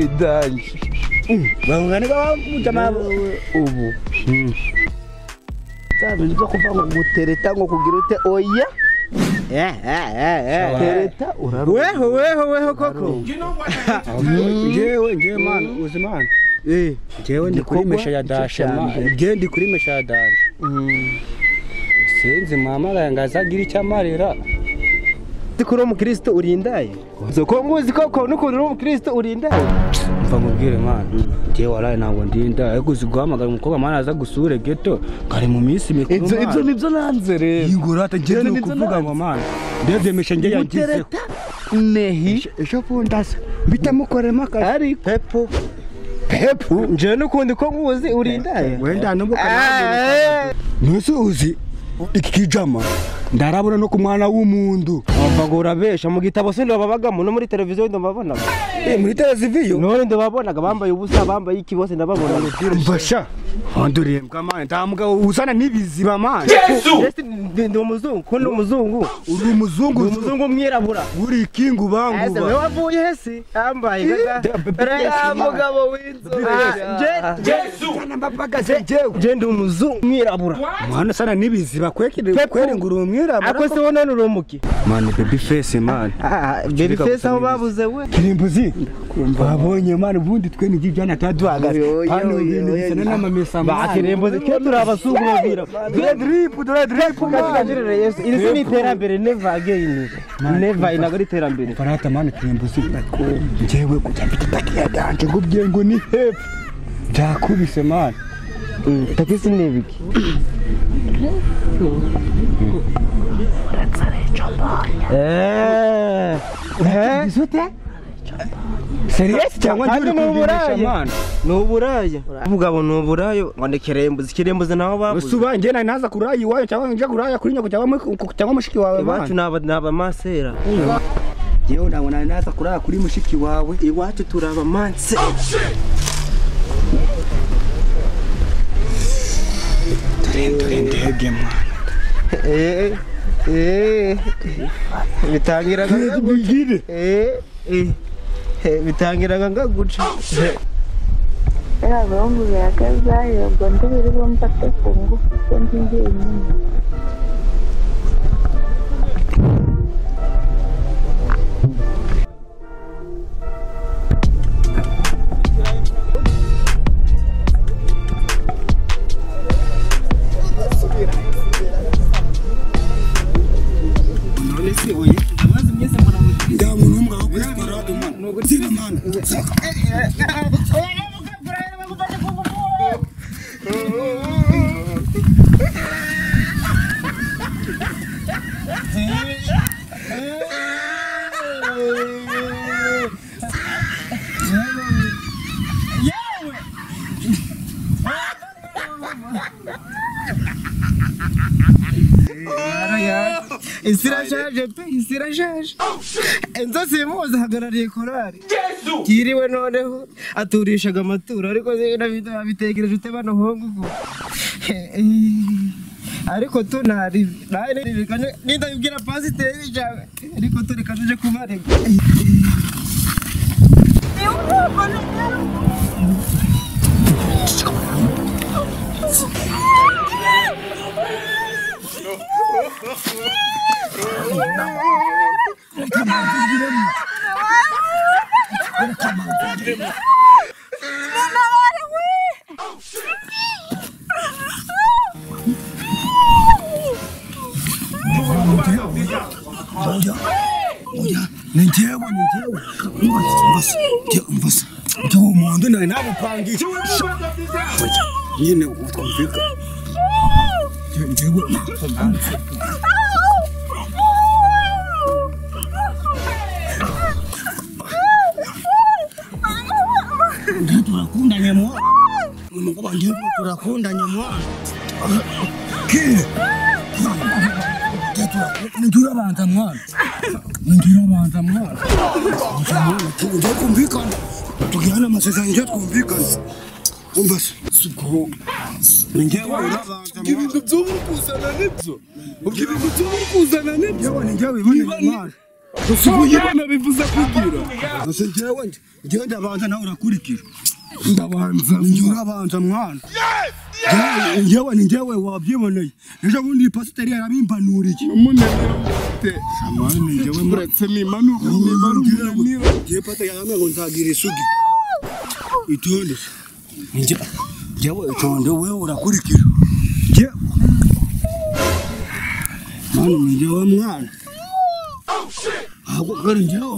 Ni danger. Bangane ba mujama ubu. Sabe nzo kuva ngo gutereta ngo kugira ute oya. Tereta uraru. Weho weho weho koko. Njewe man uzimana. Njewe ndi kuri mesha ya dasha man. Njewe ndi kuri mesha ya dasha. Sinzi mama yangazagira icyamarira. Kuri umukristo urindaye. Zo nguzi koko n'ukuntu uri umukristo urindaye. Mva mubwire man. Njewe waraye ntabwo ndinda. Ariko uzi guhamagara umukobwa man aza gusure ghetto kare mu minsi mikuru. Ibyo nibyo nanze rero. Ingurata njewe ni kuvuga ngo man. Ndebye mesha nje yangize. Nehi ejo bundasa bitamukorema ari pepo. Pepo njewe n'ukundi ko nguzi urindaye. Wenda nubuka nawe. Uzi iki kijama ndarabona no ku mwana w'umuntu abagora besha mu gitabo se ndababagamo no muri televiziyo ndababona. Muri televiziyo none ndababonaga bambaye ubusa bambaye iki bose ndababona. Mfasha andurembwa man ndamuga usana nibiziba man. Ndi umuzungu ko ndi umuzungu. Uri umuzungu umuzungu mwirabura. Uri kingu bangu. Ese wewe wavuye hese ambaye gaga mugabo w'inzobe. Jesu nambabagaze jewe. Je ndi umuzungu mwirabura. Mwana sana nibiziba kwekire kwerengura umwirabura. Ako se wona nurumuki. Man baby face man. Baby face aho babuze we. Kirimbuzi babonye man ubundi twe ni byana twaduhagaze. Hano ibintu bisa n'amamesa man. Bakirimbuzi twe turabasugu babira. Dore drip man. Yesu iri ni iterambere never again. Never inago iterambere. Farata man kirimbuzi njewe kujya mfite taki ya danje ngubwiye ngo ni hepfo. Byakubise man. Takisi nebiki. Serious cyangwa ndi mu Nuburaya. Ubugabo nuburayo ngo kirembuzi kirembuzi naho babuze. Usuba nge naza kuraya iwayo cyangwa nje kuraya kuri nyoko cyangwa mushiki wawe man. Iwacu naba masera. Jewe ndabona naza kuraya kuri mushiki wawe. Iwacu turaba manse. Dore ndege mwana. Bitangiraga bitangiraga ngaguca. Abahungu birakazayo ngo ndibiri bomfate ku ngufu ko ndi njyenyine. Isirashaje pe isirashaje. Enzo simuzi hagarariye korari. Kiriwe noneho aturishaga amaturo ariko nabitekereje ute bano hongu ko. Ariko tunari nindabibwira pasiteri cyane ariko tureka tuje kubarega. Ibintu by'ubu kuzana nibyo. Ibintu by'ubu kuzana nibyo. Usibuyibona bivuze kugira. Ese njyewe njyewe ndabanza nawe urakurikira. Ndabanza. Njye urabanza mwana. Njyewe ni njyewe wabyiboneye. Ejo bundi pasiteri yarabimpanuriye. Umunaniro ute? Amani njyewe Uretse nimanuka nimara umunaniro. Njyewe pasiteri yarambwiye ngo nzagira isugi. Itonde. Njyewe itonde wewe urakurikira. Njyewe mwana ni njyewe mwana. Ahubwo kandi njyewe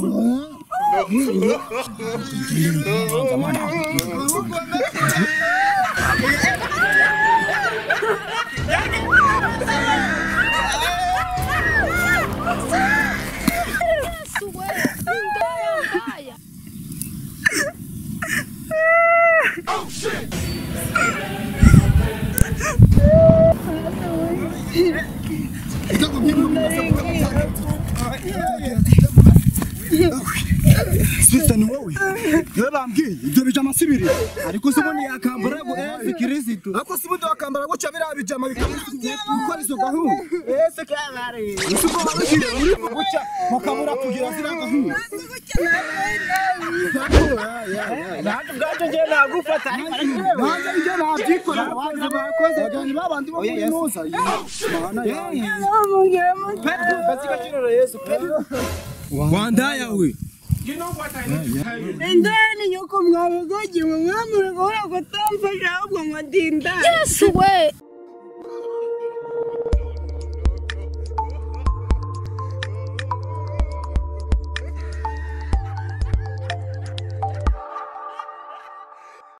Sister ni wowe. Niwe bambwiye ibyo bijama si biri. Ariko se ubundi yakambara ngo Yesu Kristo. Ariko si ubundi wakambara gutya biriya bijama bikaba izo gahunda. Yesu kabare. Ese ubwo babigira uri gutya bakabura kugira ziriya gahunda. Nanjye ubwacyo njye nagufata. Nanjye ibyo nabyikora. Bakoze bakoze. Abageni babandi bo muri Nuza. Mana yanjye. Katika jina la Yesu. Wandaya we. Indani nyoko mwabagogi mwe mwamuragora kutamfasha ahubwo ngo ndindane. Yesu we.